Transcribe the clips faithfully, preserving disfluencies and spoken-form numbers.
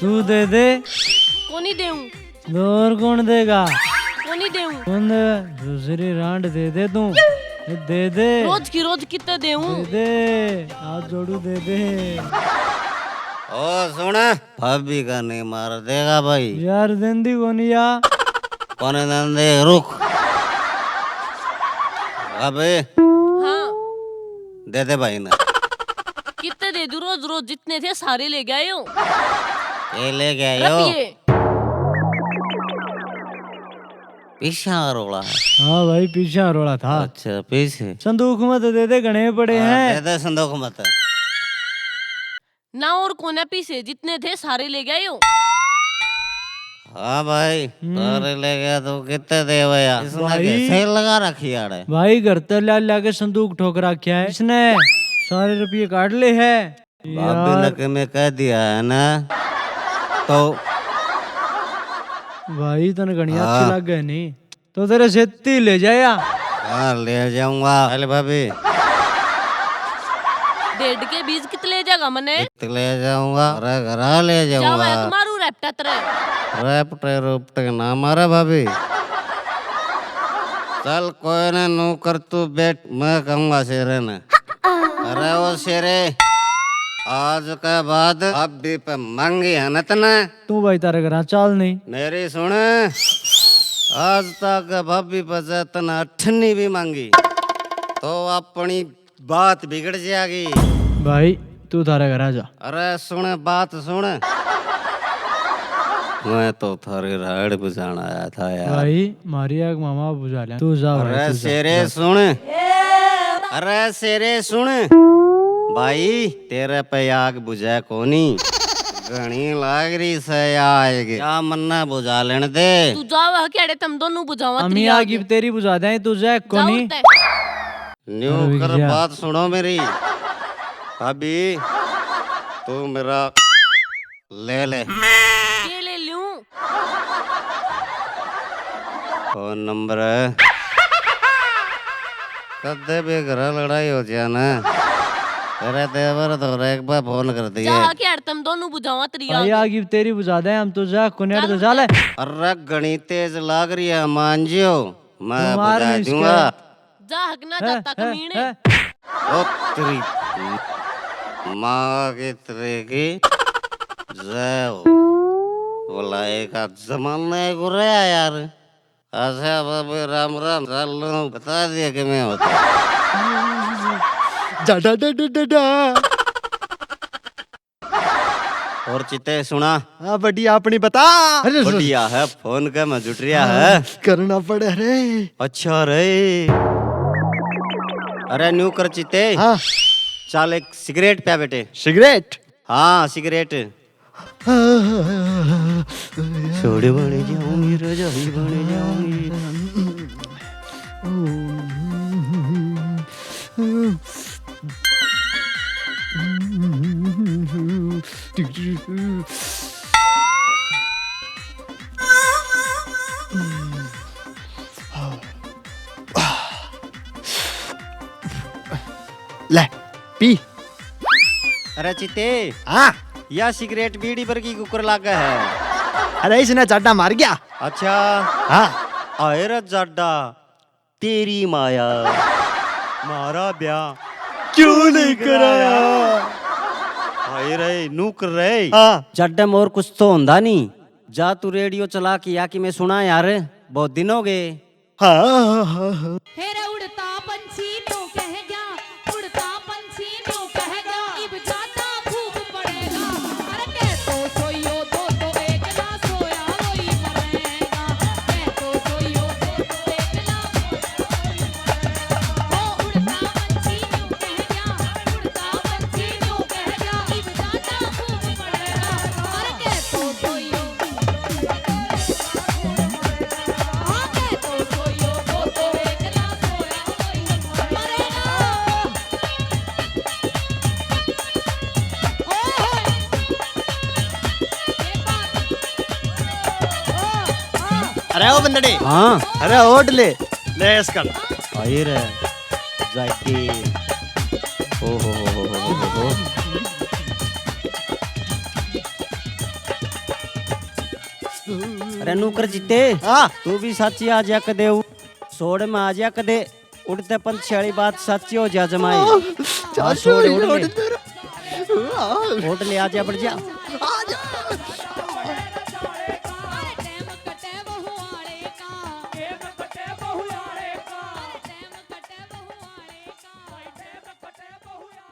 तू दे दे। कोनी देऊं। और कौन देगा? कोनी देऊं। कौन दे? दूसरी रांड दे दे तू। दे दे। रोज की रोज कितने देऊं? दे दे। हाथ जोड़ू, दे दे। ओ सुन, भाभी का नहीं मार देगा भाई। यार देंदी कोनी या। कोने देंदे, रुक। भाभी। हाँ। दे दे भाई ने। कितने दे दूं रोज रोज? जितने थे सारे ले गए हो। ये ले गए हो। रुपये। पीछे रोला है। हाँ भाई, पीछे रोला था। अच्छा, पीछे। संदूक में तो दे दे, घने पड़े हाँ, हैं। दे दे संदूक में तो। ना और कोने पीछे, जितने थे सारे ले गए हो। हाँ भाई, हम्म। सारे ले गया तो कितने दे भैया? इसने भाई। के सेल लगा रखी है आड़े। भाई, घर तो ला ला के संदूक ठोक रखा है इसने, सारे रुपये काट ले है। भाभी ने यार। के मैं कह दिया है ना, तो भाई, तने घणी अच्छी हाँ। लागे नी, तो तेरे सेती ले जाया। हाँ, ले जाऊंगा। अरे भाभी। डेढ़ के बीज कित ले जाएगा मने? कित ले जाऊंगा? अरे घरा ले जाऊंगा। जावा, मारू रैपटा तेरे। रैपटे रूपटे ना मारा भाभी। चल कोई ना, नू कर तू बैठ, मैं कहूंगा शेरे ने। अरे ओ शेरे, आज के बाद भाभी पे मांगी है ना तने? तू भाई, तारे घरा चाल नहीं। मेरी सुन, आज तक भाभी पे से तने अठन्नी भी मांगी, तो अपनी बात बिगड़ जाएगी। भाई, तू थारे घर आ जा। अरे सुन, बात सुन। मैं तो थारी राड़ बुझाण आया था यार। भाई, मारी आग मामा बुझा ले। तू जा भाई, अरे तू जा, शेरे जा। सुन। अरे शेरे सुन। भाई, तेरे पे आग बुझे कोनी। घणी लाग रही से आग। क्या मन्ना बुझा लेने दे। तू जावा, क्याड़े तम दोनों बुझावा अमी तेरी आग। आग तेरी बुझा दे, तू जा कोनी। न्यू अरे कर भैया। बात सुनो मेरी। भाभी, तू मेरा ले ले। ये ले लूं? फोन नंबर है। कदे भी घर लड़ाई हो जाए ना, तेरे देवर तो एक बार फोन कर दिए। जा के हर तम दोनों बुझावा तेरी भाई, आग। आगी तेरी बुझा दे, हम तो जा कोने तो जा ले। अरे घणी तेज लाग रही है, मान जियो, मैं बुझा दूंगा। जा हक ना जाता कमीने। ओ तेरी माँ के तेरे की जय हो। भला एक आध जमाना है गुरु यार। अच्छा बाबू राम राम, चल बता दिया कि मैं होता। डा, डा, डा, डा, डा, डा। और चित्ते सुना। हाँ, बढ़िया, अपनी बता। अरे, बढ़िया है, फोन का मैं जुट रहा हाँ, है। करना पड़े रे। अच्छा रे। अरे, न्यू कर चित्ते। हाँ। चल, एक सिगरेट पिया बेटे। सिगरेट? हाँ, सिगरेट। हाँ, हाँ, हाँ, हाँ, हाँ। छोड़ बन जाऊंगी, रजाई बन जाऊंगी। ले, पी। अरे चित्ते। हाँ। या सिगरेट बीड़ी पर की कुकर लागे है। अरे इसने चाटा मार गया। अच्छा। हाँ। आए रे जाडा, तेरी माया, म्हारा ब्याह क्यों नहीं कराया? हाय रे, नूकर रे। हाँ। जाडे में और कुछ तो होंदा नहीं। जा तू रेडियो चला के या कि मैं सुना यार, बहुत दिन हो गए। हाँ, हाँ, हाँ, हाँ। हे रे उड़ता पंछी न्यू कह गया, उड़ता पंछी न्यू कह गया, इब जाता खूब पड़ेगा। अरे कह तो सोइयो दो तो एक ना सोया रोई मरेगा। कह तो सोइयो दो तो एक ना सोया रोई मरेगा। ओ उड़ता पंछी न्यू कह गया, उड़ता पंछी न्यू कह गया, इब जाता खूब पड़ेगा। अरे कह तो सोइयो अरे ओ बंदड़े। हाँ। अरे ओट ले। ले इसका। आई रे। जाके। ओ हो हो हो हो हो हो। अरे नौकर जीते, हाँ। तू भी साची आ जा कदे, उ-, सोड़ में आ जा कदे, उड़ते पंछी वाली बात साची हो जा जमाए। हाँ, सोड़ उड़ ले। उड़ ले, आ जा, बढ़ जा।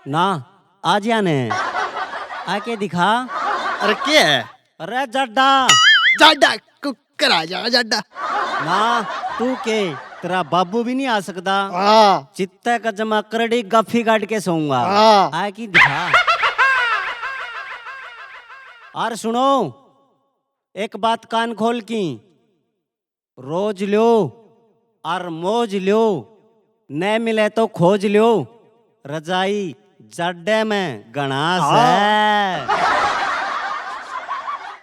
ना, आ जा ने। आके दिखा। अरे के है? अरे जाडा। जाडा कुकर आ जा जाडा। ना, तू के, तेरा बाबू भी नहीं आ सकता। हाँ। चित्ते का जमा करड़ी गाफी काट के सोऊंगा। हाँ। आके दिखा। और सुनो, एक बात कान खोल की, रोज ल्यो और मौज ल्यो, न मिले तो खोज ल्यो, रजाई जाडे में घणा सै।